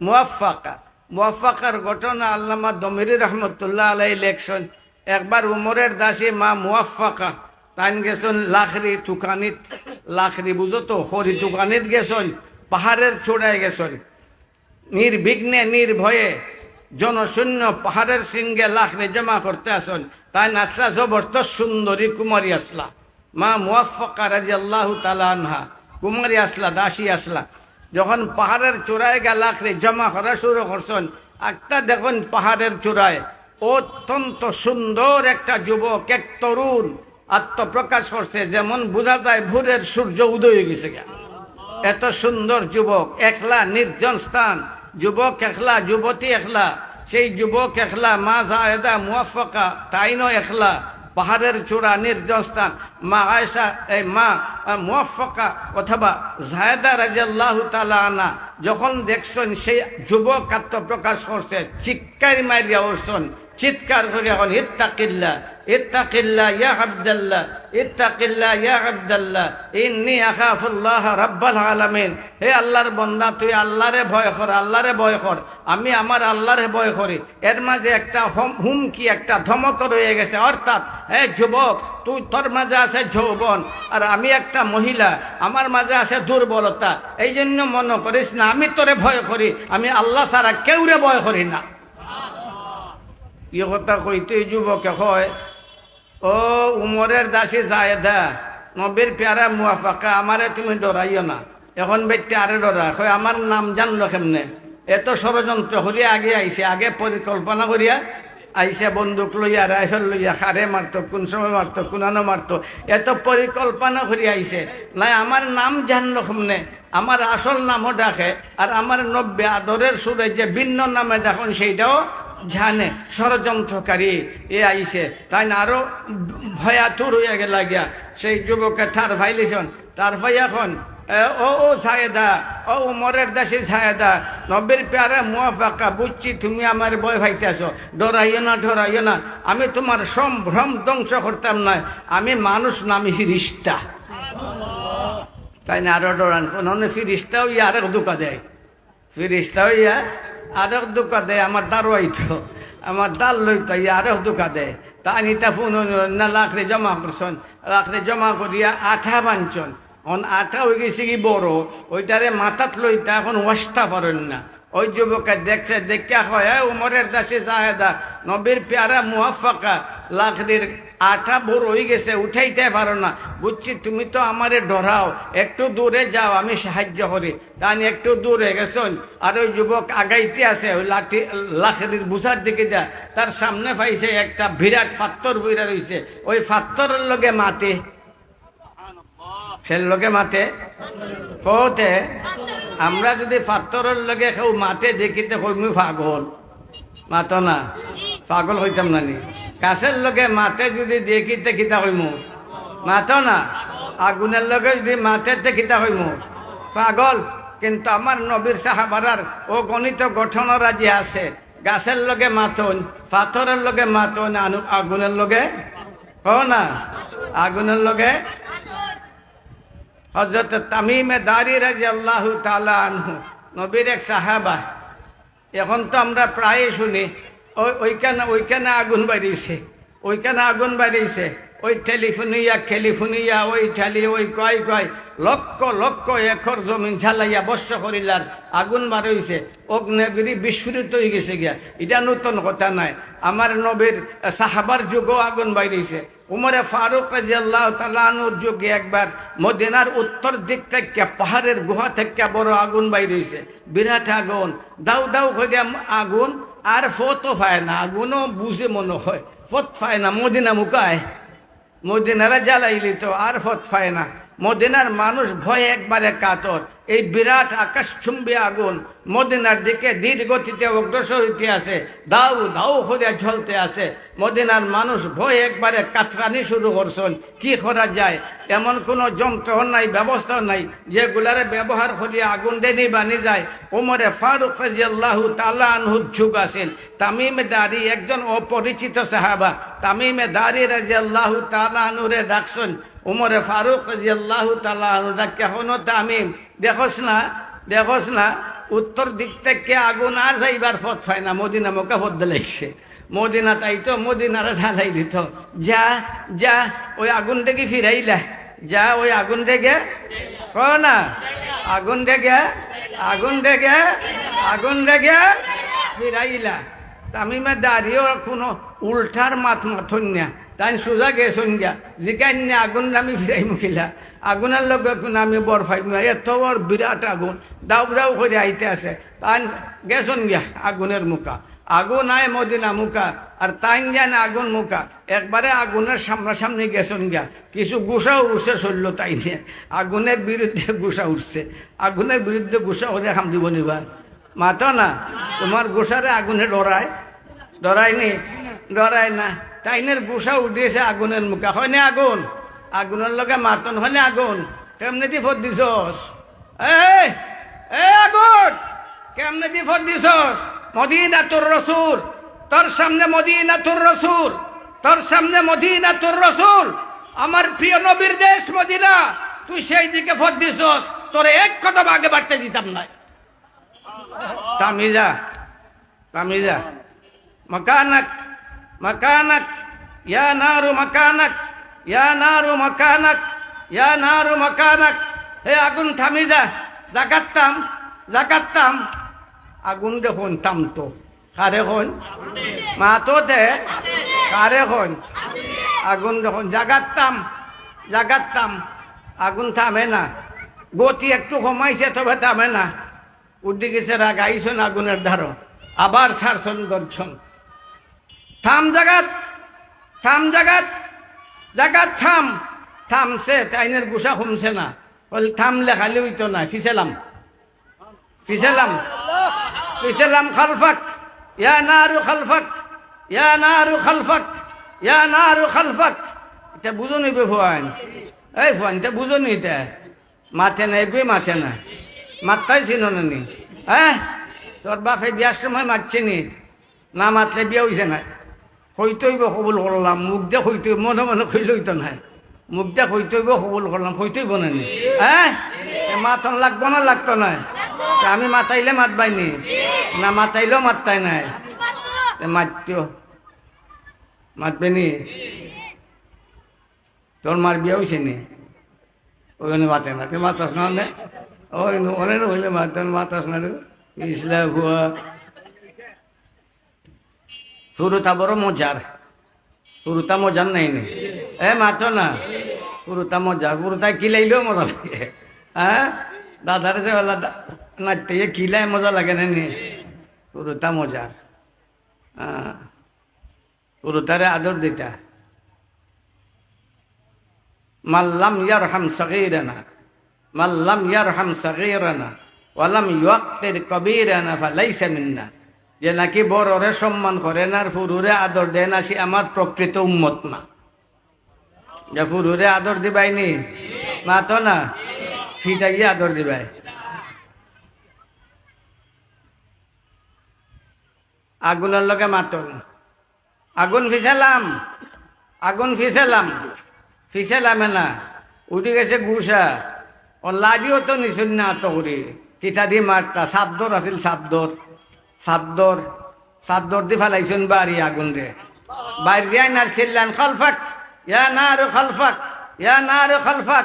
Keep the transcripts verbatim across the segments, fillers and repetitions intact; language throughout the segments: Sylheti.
মুয়াফফাকা। মুয়াফফাকার ঘটনা আল্লামা দমিরি রহমতুল্লাহ আলাইহি লেখছইন। একবার উমরের দাসী মা মুয়াফফাকা, তাইন গেছইন লাখড়ি তুকানিত, লাখড়ি বুঝো তো, খড়ি তুকানিত গেছইন, পাহাড়ের চূড়ায় গেছইন। নির্বিঘ্নে নির্ভয়ে জনশূন্য পাহাড়ের শৃঙ্গে লাখড়ি জমা করতে আছইন। তাইন আছলা জবরদস্ত সুন্দরী কুমারী আছলা। মা মুয়াফফাকা রাদিয়াল্লাহু তাআলা আনহা কুমারী আছলা, দাসী আছলা। যখন পাহাড়ের চূড়ায় গিয়া লাখড়ি জমা করা শুরু করছইন, একটা দেখইন পাহাড়ের চূড়ায় অত্যন্ত সুন্দর একটা যুবক, এক তরুণ আত্মপ্রকাশ করছে, যেমন বুঝা যায় ভোরের সূর্য উদয় অই গেছে গিয়া। এত সুন্দর যুবক, একলা, নির্জন স্থান, যুবক একলা, যুবতী একলা। সেই যুবক একলা, মা জায়েদা মুয়াফফাকা, তাইনও একলা, পাহাড়ের চূড়া, নির্জন স্থান। মা আয়েশা, এই মা, আহ, মুয়াফফাকা অথবা জায়েদা রাদিয়াল্লাহু তাআলা আনহা যখন দেখছইন সেই যুবক আত্মপ্রকাশ করছে, চিৎকার মারিয়া উঠছইন, চিৎকার করিয়া কইন, "ইত্তাকিল্লাহ, ইত্তাকিল্লাহ ইয়া আব্দাল্লাহ, ইত্তাকিল্লাহ ইয়া আব্দাল্লাহ, ইন্নী আখাফুল্লাহ রাব্বাল আলামিন।" হে আল্লাহর বন্দা, তুই আল্লাহরে ভয় কর, আল্লাহরে ভয় কর। আমি আমার আল্লাহরে ভয় করি। এর মাঝে একটা হম-, হুমকি, একটা ধমক রয়ে গেছে। অর্থাৎ, হে যুবক, তুই, তোর মাঝে আছে যৌবন, আর আমি একটা মহিলা, আমার মাঝে আছে দুর্বলতা। এই জন্য মনে করিস না আমি তোরে ভয় করি, আমি আল্লাহ ছাড়া কেউরে ভয় করি না। ই কথা কইতে যুবকে কয়, "ও উমরের দাসী জায়েদা, নবীর পেয়ারা মুয়াফফাকা, আমারে তুমি ডরাইও না।" এখন বেটিয়ে আরে ডরায়, কয়, "আমার নাম জানলো কেমনে?" এত ষড়যন্ত্র করিয়া আগে আইছে, আগে পরিকল্পনা করিয়া আইছে, বন্দুক লইয়া, রাইফেল লইয়া, কারে মারতো, কোন সময় মারতো, কোনানো মারতো, এত পরিকল্পনা করিয়া আইছে। নাই, আমার নাম জানলো কেমনে? আমার আসল নামও ডাকে, আর আমার নবী আদরের সুরে যে ভিন্ন নামে ডাকইন, সেইটাও জানে। ষড়যন্ত্রকারী এ আইছে, তাইন আরো ভয়াতুর অইয়া গেলা গিয়া। সেই যুবকে ঠার পাইলিছইন, ঠার পাইয়া কইন, "এ, ও, ও জায়েদা, ও উমরের দাসী জায়েদা, নবীর পেয়ারা মুয়াফফাকা, বুঝছি তুমি আমারে ভয় পাইতাছো, ডরাইও না, ডরাইও না, আমি তুমার সম্ভ্রম ধ্বংস করতাম নায়, আমি মানুষ না, আমি ফিরিস্তা।" তাইন আরো ডরান, কোন ফিরিস্তা অইয়া আরেক ধোকা দেয়, ফিরিস্তা অইয়া আরেক ধোকা দেয়, আমার দাঁড় অইতো, আমার দাঁড় লইতো, ইয়া আরেক ধোকা দেয়। তাইন ইতা হুনইন না, লাখড়ি জমা করছইন, লাখড়ি জমা করিয়া আঠা বানছইন। এখন আঠা অই গেছে কি বড়, ওইটারে মাথাত লইতা এখন ওয়াস্তা পারইন না। ওই যুবকে দেখছে, দেখিয়া কয়, "এ উমরের দাসী জায়েদা, নবীর পেয়ারা মুয়াফফাকা, লাখড়ির আঠা বড় অই গেছে, উঠাইতে পারো না। বুঝছি তুমি তো আমারে ডরাও, একটু দূরে যাও, আমি সাহায্য করি।" তাইন একটু দূরে গেছইন, আর ওই যুবক আগাইতে আছে, ওই লাঠি, লাখড়ির বুঝার দিকে দিয়া, তার সামনে পাইছে একটা বিরাট পাত্থর পড়িয়া রইছে, ওই পাত্থরর লগে মাতে। কির লগে মাতে? কওতে, আমরা যুদি পাত্থরর লগে কেউ মাতে দেখিতে কইমু পাগল। মাতো না। পাগল কইতাম না নি? গাছের লগে মাতে যুদি দেখিতে কিতা কইমু? মাতো না। আগুনের লগে যুদি মাতে তে কিতা কইমু? পাগল। কিন্তু আমার নবীর সাহাবারার অগণিত ঘটনা রাজি আছে। গাছের লগে মাতইন, পাথরের লগে মাতইন, আনু-, আগুনের লগে, কও না, আগুনের লগে। হযরত তামিমে দারি রাদিয়াল্লাহু তাআলা আনহু, নবীর এক সাহাবা। এখন তো আমরা প্রায়ই শুনি, "ওই, ওইখানে, ওইখানে আগুন বাড়িছে, ওইখানে আগুন বাড়িছে, ওই টেলিফোনিয়া, ক্যালিফোর্নিয়া, ওই ইটালি, ওই কয় কয়, লক্ষ লক্ষ একর জমিন জ্বালাইয়া ভস্ম করিলার, আগুন বাড়িছে।" অগ্নেয়গিরি বিস্ফোরিত অই গেছে গিয়া। ইটা নতুন কথা নায়। আমার নবীর, আহ, সাহাবার যুগও আগুন বাইর অইছে। উমরে ফারুক রাদিয়াল্লাহু তাআলা আনহুর যুগে একবার মদিনার উত্তর দিক থাকিয়া, পাহাড়ের গুহা থাকিয়া বড় আগুন বাইর অইছে, বিরাট আগুন, দাউ দাউ করিয়া আগুন, আর পথও পায় না, আগুনও বুঝে মনে হয়, পথ পায় না, মদিনা মুখায়। মদিনারে জ্বালাইলি তো আর পথ পায় না। মদিনার মানুষ ভয়ে একবারে কাতর। এই বিরাট আকাশচুম্বী আগুন মদিনার দিকে ধীর গতিতে অগ্রসর হইতে আছে, দাউ দাউ করিয়া জ্বলতে আছে। মদিনার মানুষ ভয়ে একবারে কাতরানি শুরু করছইন, কি করা যায়? এমন কোনো যন্ত্র নাই, ব্যবস্থা নাই, যেগুলারে ব্যবহার করিয়া আগুন ডেনি বানি যায়। ওমরে ফারুক রাদিয়াল্লাহু তাআলা আনহুর যুগ আছিল। তামিম দারি একজন অপরিচিত সাহাবা, তামিমে দারি রাদিয়াল্লাহু তাআলা আনহুরে ডাকছইন। উমরে ফারুক রাদিয়াল্লাহু তাআলা আনহু ডাকিয়া, "হনো তামিম, দেখোস না, দেখোস না, উত্তর দিক থাকি আগুন আর যাইবার পথ পায় না, মদিনা মুখা পথ দিলাইছে। মদিনাত আইতো, মদিনারে জ্বালাই দিতো। যা, যা, ওই আগুনরে গি ফিরাইলা। যা, ওই আগুনরে গি, কও না, আগুনরে গি, আগুনরে গি, আগুনরে গি ফিরাইলা। তামিমে দারিও কুনু উল্টার মাত মাতইন না। তাইন সুজা গেছইন গিয়া, জিকাইন না, আগুনরে আমি ফিরাইমু কিলা? আগুনর লগে কুনু আমি বর পাইমু না। এত বড় বিরাট আগুন, দাউ দাউ করি আইতে আছে। তাইন গেছইন গিয়া আগুনর মুখা। আগুন আয় মদিনা মুখা, আর তাইন যাইন আগুন মুখা। একবারে আগুনর সামনাসামনি গেছইন গিয়া। কিছু গুসা উঠছে শরীলো তাইনর। আগুনর বিরুদ্ধে গুসা উঠছে। আগুনর বিরুদ্ধে গুসা করিয়া কাম দিবো নি বা? মাতো না। তুমার গুসারে আগুনে ডরায়? ডরায় নি? ডরায় না। তাইনর গুসা উঠিছে আগুনর মুখা। কয় নি আগুন? আগুনর লগে মাতইন, কয় নি আগুন, কেমনেদি পথ দিছস? এই, এই আগুন, কেমনেদি পথ দিছস? মদিনাতুর রসুল, তোর সামনে মদিনাতুর রসুল, তোর সামনে মদিনাতুর রসুল, আমার প্রিয় নবীর দেশ মদিনা, তুই সেই দিকে পথ দিছস, তোরে এক কদম আগে বাড়তে দিতাম নায়। থামি যা, থামি যা। مكانك، مكانك، يا نار مكانك، يا نار مكانك، يا نار مكانك। হে আগুন, থামি যা, জাগাত থাম, জাগাত থাম। আগুনরে কইন থামতো। কারে কইন? মাতো দে। কারে কইন? আগুনরে কইন, জাগাত থাম, জাগাত থাম। আগুন থামে না, গতি একটু কমাইছে, তবে থামে না। উঠি গেছে রাগ, আইছইন আগুনর ধারো, আবার ছাড়ছইন গর্জন। থাম জাগাত, থাম জাগাত, জাগাত থাম। থামছে, তাইনর গুসা কমছে না। কইল, থামলে খালি অইতো নায়, ফিছাইলাম, ফিছাইলাম, ফিছাইলাম। خلفك، يا نار خلفك، يا نار خلفك، يا نار خلفك। ইতা বুঝো নি বে ফুয়াইন? এই ফুয়াইন, ইতা বুঝো নি ইতা? মাতে না, এগুয়ে মাতে না। মাততাউ চিনো না নি? হ্যাঁ? তোর বাপে বিয়ার সময় মাতছে নি? না মাতলে বিয়া অইছে না। কইতে অইবো কবুল করলাম, মুখ দিয়া কইতে অইবো, মনে মনে কইলে অইতো নায়। মুখ দিয়া কইতে অইবো কবুল করলাম, কইতে অইবো না নি? হ্যাঁ? এ মাতন লাগবো না লাগতো নায়? তে আমি মাতাইলে মাতবায় নি? না মাতাইলেও মাততায় নায়? তে মাততো। মাতবে নি? তোর মার বিয়া অইছে নি? ওখানে মাতে না, তুই মাতাস না অনে? ওই নু-, অনে নু অইলে মাতে, মাতাস না রে। ইসলা হুয়া। ফুরুতা বড় মজার। ফুরুতা মজার নায় নি? এ, মাতো না। ফুরুতা মজার। ফুরুতা কিলাইলেও মজা লাগে। হ্যাঁ? দাদারে যে বেলা দা-, নাচতে গিয়ে কিলায় মজা লাগে না নি? ফুরুতা মজার। হ্যাঁ। ফুরুতারে আদর দিতা। من لم يرحم صغيرنا، من لم يرحم صغيرنا ولم يوقر كبيرنا فليس منا। যে নাকি বড়রে সম্মান করে না আর ফুরুরে আদর দেয় না, সে আমার প্রকৃত উম্মত না। যে ফুরুরে আদর দিবায় নি, মাতো না, ফিটাইয়া আদর দিবায়। আগুনর লগে মাতইন। আগুন ফিছাইলাম, আগুন ফিছাইলাম, ফিছাইলামে না। উঠি গেছে গুসা। ও লাঠিও তো নিছইন না আতো করি। কিতা দি মারতা? চাদ্দর আছিল, চাদ্দর। চাদ্দর, চাদ্দর দি ফালাইছইন বাড়ি আগুনরে। বাইর দিয়া আইন আর চিল্লান, خلفك، يا نار خلفك، يا نار خلفك।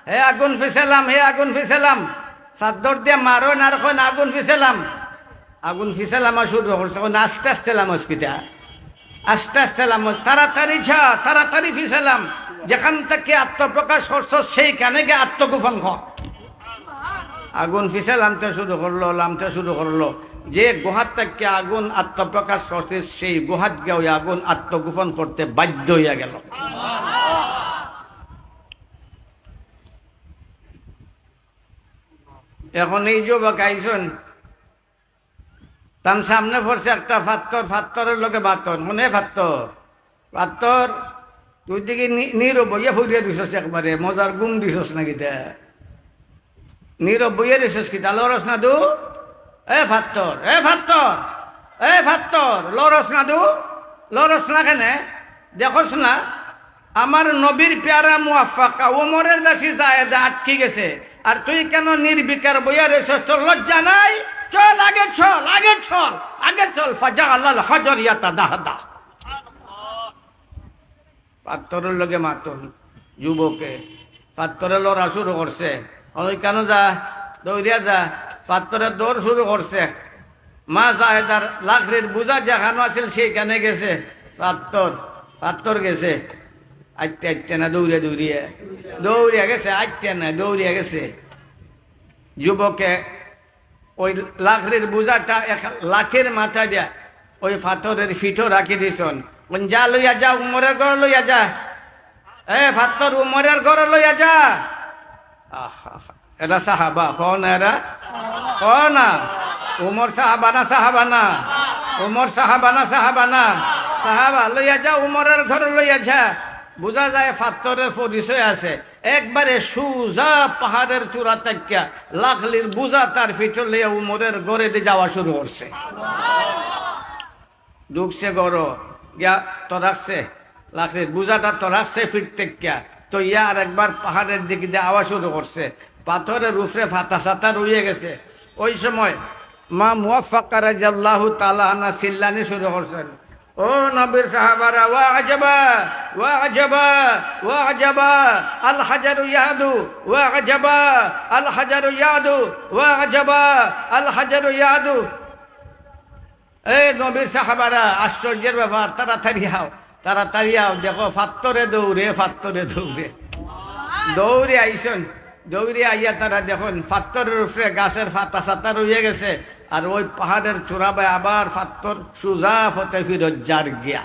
হে আগুন ফিছাইলাম, হে আগুন ফিছাইলাম। চাদ্দর দিয়া মারইন আর কইন, আগুন ফিছাইলাম। আগুন ফিছাইলাম আর শুরু করছে, কইন, আস্তে আস্তে লামস কিতা? আস্তে আস্তে লামস, তাড়াতাড়ি যা, তাড়াতাড়ি ফিছাইলাম। যেখান থাকি আত্মপ্রকাশ করছস, সেইখানে গিয়া আত্মগোপন কর। আগুন ফিছাইলামতে শুরু করলো, লামতে শুরু করলো। যে গুহাত থাকি আগুন আত্মপ্রকাশ করছে, সেই গুহাত গিয়া ওই আগুন আত্মগোপন করতে বাধ্য অইয়া গেল। এখন এই যুবক আইছইন, তান সামনে পড়ছে একটা ফাত্তর, ফাত্তরর লগে মাতইন, মনে ফাত্তর, ফাত্তর, তুই দেখি নি-, নীরব অইয়া পড়িয়া রইছস একবারে, মজার ঘুম দিছস না কিতা? নীরব অইয়া রইছস কিতা? লড়স না দু? এ ফাত্তর, এ ফাত্তর, এ ফাত্তর, লড়স না দু? লড়স না কেনে? দেখস না, আমার নবীর পেয়ারা মুআফফাকা ওমরের দাসী জায়েদা আটকি গেছে, আর তুই কেন নির্বিকার বইয়া রইছস? তোর লজ্জা নাই? চল, আগে চল, আগে চল, আগে চল। ফাজাআলাল হাজার ইয়াতাদাহাদা। পাথরর লগে মাতইন যুবকে, পাথরে লড়া শুরু করছে। ওই কেন যা, দৌড়িয়া যা, পাথরে দৌড় শুরু করছে। মা জাহেদার লাকড়ির বুঝা যেখানো আছিল, সেইখানে গেছে। পাথর, পাথর গেছে। আইট্টে আইট্টে না, দৌড়িয়া দৌড়িয়া, দৌড়িয়া গেছে, আইট্টে না, দৌড়িয়া গেছে। যুবকে ওই লাকড়ির বুঝাটা এক লাঠির মাথা দিয়া ওই পাথরের ফিঠো রাখি দিছইন। কইন, "যা, লইয়া যা, উমরের ঘরো লইয়া যা। এ পাথর, উমরের ঘরো লইয়া যা।" আহা, এরা সাহাবা, কও না এরা? কও না। উমর সাহাবা না সাহাবা না? উমর সাহাবা না সাহাবা না? সাহাবা। "লইয়া যা, উমরের ঘরো লইয়া যা।" বুঝা যায় পাথরের পরিচয় আছে। একবারে সুজা পাহাড়ের চূড়া থাকিয়া লাকড়ির বুঝা তার ফিঠো লইয়া উমরের ঘরেদি যাওয়া শুরু করছে। ঢুকছে ঘরো, গিয়া তো রাখছে, লাকড়ির বুঝাটা তো রাখছে ফিঠ থাকিয়া, তো ইয়া আর একবার পাহাড়ের দিকে দিয়া আওয়া শুরু করছে। পাথরের উপরে ফাতা সাতা রইয়া গেছে। ওই সময় মা মুয়াফফাকা রাদিয়াল্লাহু তাআলা আনহা চিল্লানি শুরু করছইন, "ও নবীর সাহাবারা, ওয়া আজাবা, ওয়া আজাবা, ওয়া আজাবা, আল হাজারু ইয়াদু, ওয়া আজাবা, আল হাজারু ইয়াদু, ওয়া আজাবা, আল হাজারু ইয়াদু।" এ নবীর সাহাবারা, আশ্চর্যের ব্যাপার, তাড়াতাড়ি আও, তাড়াতাড়ি আও, দেখো পাথরে দৌড়ে, পাথরে দৌড়ে। দৌড়ে আইছইন, দৌড়ে আইয়া তারা দেখইন পাথরের উপরে গাছের ফাতা সাতা রইয়া গেছে, আর ওই পাহাড়ের চূড়া বায় আবার পাথর সুজা পথে ফিরত যার গিয়া।